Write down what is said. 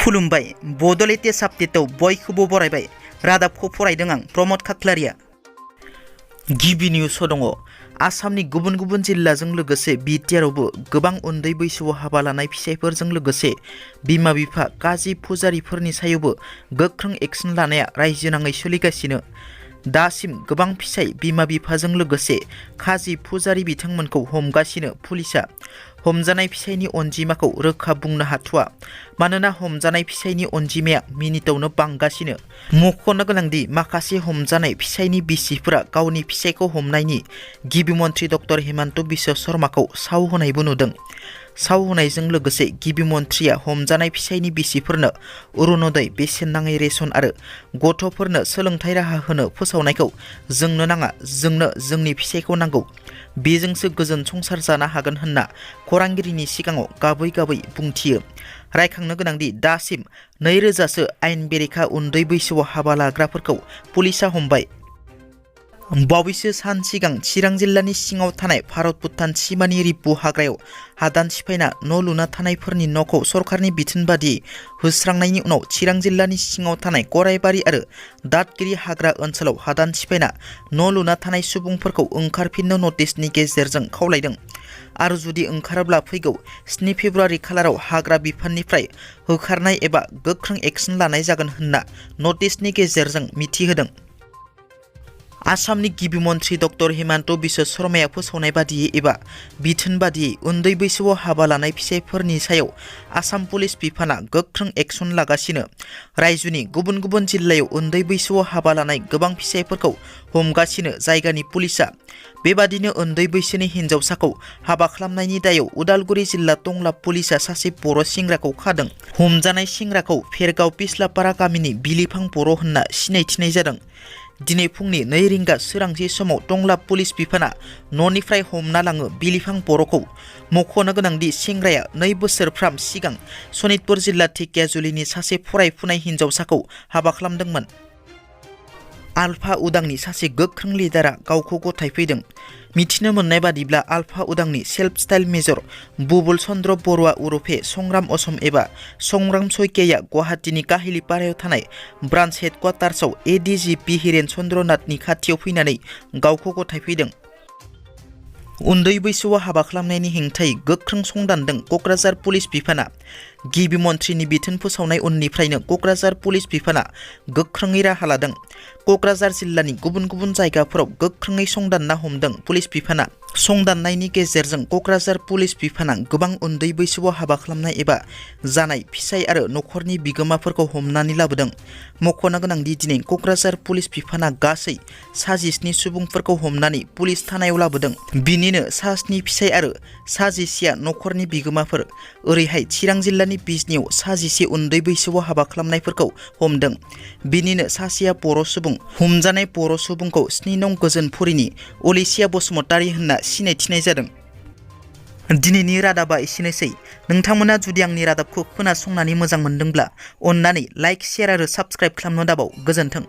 खुलुमबाय बड'लेण्ड टेस्ट आपडेटआव बयखौबो बरायबाय। रादाबखौ फरायदों आं प्रमद खाख्लारिया। गिबि निउसआव दङ आसामनि गुबुन गुबुन जिल्लाजों लोगोसे बिटिआरआवबो गोबां उन्दै बैसोआव हाबा लानाय फिसायफोरजों लोगोसे बिमा बिफा काजि फुजारिफोरनि सायावबो गोख्रों एक्सन लानाया रायजोनाङै सोलिगासिनो। दासिम गोबां फिसाय बिमा बिफाजों लोगोसे काजि फुजारि बिथांमोनखौ हमगासिनो पुलिसा। हमजानाय फिसायनि अनजिमाखौ रोखा बुंनो हाथ'वा, मानोना हमजानाय फिसायनि अनजिमाया मिनिटावनो बांगासिनो। मख'नो गोनांदि माखासे हमजानाय फिसायनि बिसिफोरा गावनि फिसायखौ हमनायनि गिबि मन्थ्रि डक्टर हिमन्त बिश्व शर्माखौ साव होनायबो नुदों। साव होनायजों लोगोसे गिबि मन्थ्रिया हमजानाय फिसायनि बिसिफोरनो अरुणोदय, बेसेन नाङै रेशन आरो गथ'फोरनो सोलोंथाइ राहा होनो फोसावनायखौ जोंनो नाङा, जोंनो जोंनि फिसायखौ नांगौ, बेजोंसो गोजोन संसार जानो हागोन होनना खौरांगिरिनि सिगाङाव गाबै गाबै बुंथियो। रायखांनो गोनांदि दासिम 2000सो आयेन बेरेखा उन्दै बैसोआव हाबा लाग्राफोरखौ पुलिसा हमबाय। बावैसो सान सिगां चिरां जिल्लानि सिङाव थानाय भारत-भुटान सिमानि रिपु हाग्रायाव हादान सिफायना न' लुना थानायफोरनि न'खौ सरकारनि बिथोन बादियै होस्रांनायनि उनाव चिरां जिल्लानि सिङाव थानाय गरायबारि आरो दादगिरि हाग्रा ओनसोलाव हादान सिफायना न' लुना थानाय सुबुंफोरखौ ओंखारफिननो नटिसनि गेजेरजों खावलायदों आरो जुदि ओंखारोब्ला फैगौ 7 फेब्रुआरि खालाराव हाग्रा बिफाननिफ्राय होखारनाय एबा गोख्रों एक्सन लानाय जागोन होनना नटिसनि गेजेरजों मिथिहोदों। आसामनि गिबि मन्थ्रि डक्टर हिमन्त बिश्व शर्माया फोसावनाय बादियै एबा बिथोन बादियै उन्दै बैसोआव हाबा लानाय फिसायफोरनि सायाव आसाम पुलिस बिफाना गोख्रों एक्सन लागासिनो। रायजोनि गुबुन गुबुन जिल्लायाव उन्दै बैसोआव हाबा लानाय गोबां फिसायफोरखौ हमगासिनो जायगानि पुलिसा। बेबादिनो उन्दै बैसोनि हिन्जावसाखौ हाबा खालामनायनि दायाव उदालगुरि जिल्ला टंला पुलिसा सासे बर' सेंग्राखौ खादों। हमजानाय सेंग्राखौ फेरगाव पिस्लापारा गामिनि बिलिफां बर' होनना सिनायथिनाय जादों। दिनै फुंनि 2 रिंगा सोरांसि समाव टंला पुलिस बिफाना न'निफ्राय हमना लाङो बिलिफां बर'खौ। मख'नो गोनांदि सेंग्राया 2 बोसोरफ्राम सिगां सनितपुर जिल्ला ढेकियाजुलिनि सासे फरायफुनाय हिन्जावसाखौ हाबा खालामदोंमोन। आलफा उदांनि सासे गोख्रों लिडारा गावखौ गथायफैदों। मिथिनो मोननाय बादिब्ला आलफा उदांनि self style major Bubul Chandra Barua उरुफे संग्राम असम एबा संग्राम सयकियाया गुवाहाटीनि काहिलिपारायाव थानाय ब्रान्च हेडक्वार्टार्सआव एडिजिपि हिरेन चन्द्र नाथनि खाथियाव फैनानै गावखौ गथायफैदों। उन्दै बैसोआव हाबा खालामनायनि हेंथायै गोख्रों संदानदों क'क्राझार पुलिस बिफाना। गिबि मन्थ्रिनि बिथोन फोसावनाय उननिफ्रायनो क'क्राझार पुलिस बिफाना गोख्रोङै राहा लादों। क'क्राझार जिल्लानि गुबुन गुबुन जायगाफोराव गोख्रोङै संदानना हमदों पुलिस बिफाना। संदाननायनि गेजेरजों क'क्राझार पुलिस बिफाना गोबां उन्दै बैसोआव हाबा खालामनाय एबा जानाय फिसाय आरो न'खरनि बिगोमाफोरखौ हमनानै लाबोदों। मख'नो गोनांदि दिनै क'क्राझार पुलिस बिफाना गासै 7 सुबुंफोरखौ हमनानै पुलिस थानायाव लाबोदों। बिनिनो 7 फिसाय आरो 11 न'खरनि बिगोमाफोर। ओरैहाय चिरां जिल्लानि बिजनियाव 11 उन्दै बैसोआव हाबा खालामनायफोरखौ हमदों। बिनिनो सासेया बर' सुबुं। हमजानाय बर' सुबुंखौ 7 नं गोजोनपुरिनि अलिसिया बसुमतारी होनना सिनायथिनाय जादों। दिनैनि रादाबा एसेनोसै। नोंथांमोना जुदि आंनि रादाबखौ खोनासंनानै मोजां मोनदोंब्ला अन्नानै लाइक, शेयार आरो साबस्क्राइब खालामनो दाबाव। गोजोन्थों।